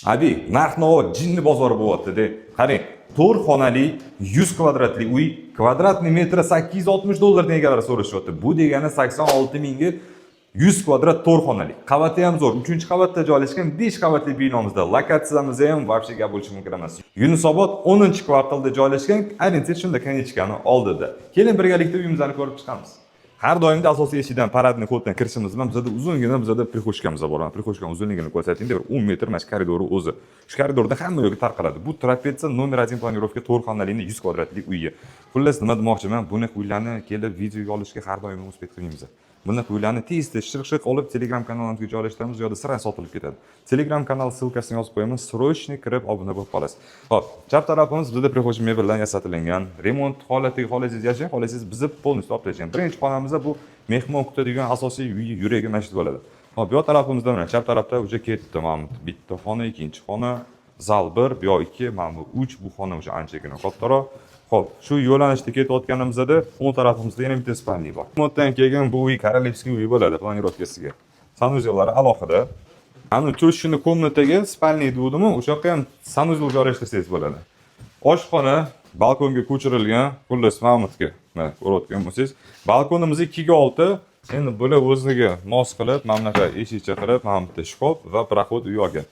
Abi, narx-navo jinni bozori bo'lyapti-da. Qarang, 4 xonali 100 kvadratli uy квадратный metri 860 dollardan egalari so'rashyapti. Bu degani 86 mingga 100 kvadrat 4 xonali. Qavati ham zo'r. 3-qavatda joylashgan 5 qavatli binomizda. Lokatsiyamiz ham вообще gap bo'lishi mumkin emas. Yunusobod 10-kvartalda joylashgan, ориентир shunda конечка ni oldida. Keling, birgalikda uyimizni ko'rib chiqamiz. Har doimda asosiy eshikdan, парадный ход dan kirishimiz bilan bizada uzungina bizada прихожка miz bor. Прихожка ni uzunligini ko'rsating, bir 10 metr mana shu koridori o'zi. Shu koridorda hamma yo'lga tarqaladi. Bu трапеция номер 1 планировка 4 xonali 100 kvadratli uyi. Xullas, nima demoqchiman, buni uylarni kelib videoga olishga har doim успеть qilmaymiz. Bunaqa uylarni tez tez shirq shirq olib, Telegram kanalimizga joylashtiramiz, u yoqda sira sotilib ketadi. Telegram kanal ссылка sini yozib qo'yaman, срочно kirib obuna bo'lib qolasiz. Xo'p, chap tarafimiz bizda прихожий mebeldan yasatilgan. Remont holatiga xohlasangiz yashang, xohlasangiz bizni полностью olib tashlagan. Birinchi xonamizda bu mehmon kutadigan asosiy uy yuragi mana shu bo'ladi. Xo'p, bu yoq tarafimizda, mana chap tarafda уже ketdi mana bu bitta xona, ikkinchi xona, zal 1, bu yoq 2, mana bu 3, bu xona уже anchagina kattaroq. Xo'p, shu yo'nalishda ketayotganimizda o'ng tarafimizda yana bitta спальный bor. Remontdan keyin bu uy королевский uy bo'ladi планировка siga. Санузел lari alohida. Ani тещина комната ga спальный degandimi, o'sha yoqqa ham санузел joylashtirsangiz bo'ladi. Oshxona balkonga ko'chirilgan, xullas, Mahmudga mana ko'rayotgan bo'lsangiz, balkonimiz 2 ga 6. Endi bular o'ziga mos qilib, mana bunaqa eshikcha qilib, mana bu yerda shkaf va проход u yoqga.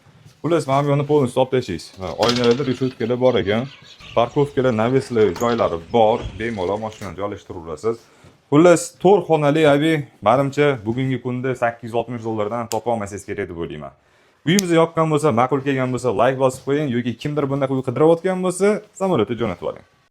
Xullas, mana bu yoqni полностью olib tashlaysiz. Mana oynalarda решётка lar bor ekan. Парковка lar, навес lar joylari bor. Bemalol mashinani joylashtiraverasiz. Xullas, 4 xonali abi, manimcha, bugungi kunda 860 dollardan topa olmasangiz kerak deb o'ylayman. Uyimizga yoqqan bo'lsa, ma'qul kelgan bo'lsa, layk bosib qo'ying yoki kimdir bunaqa uy qidirayotgan bo'lsa, samolyotda jo'natib yuboring.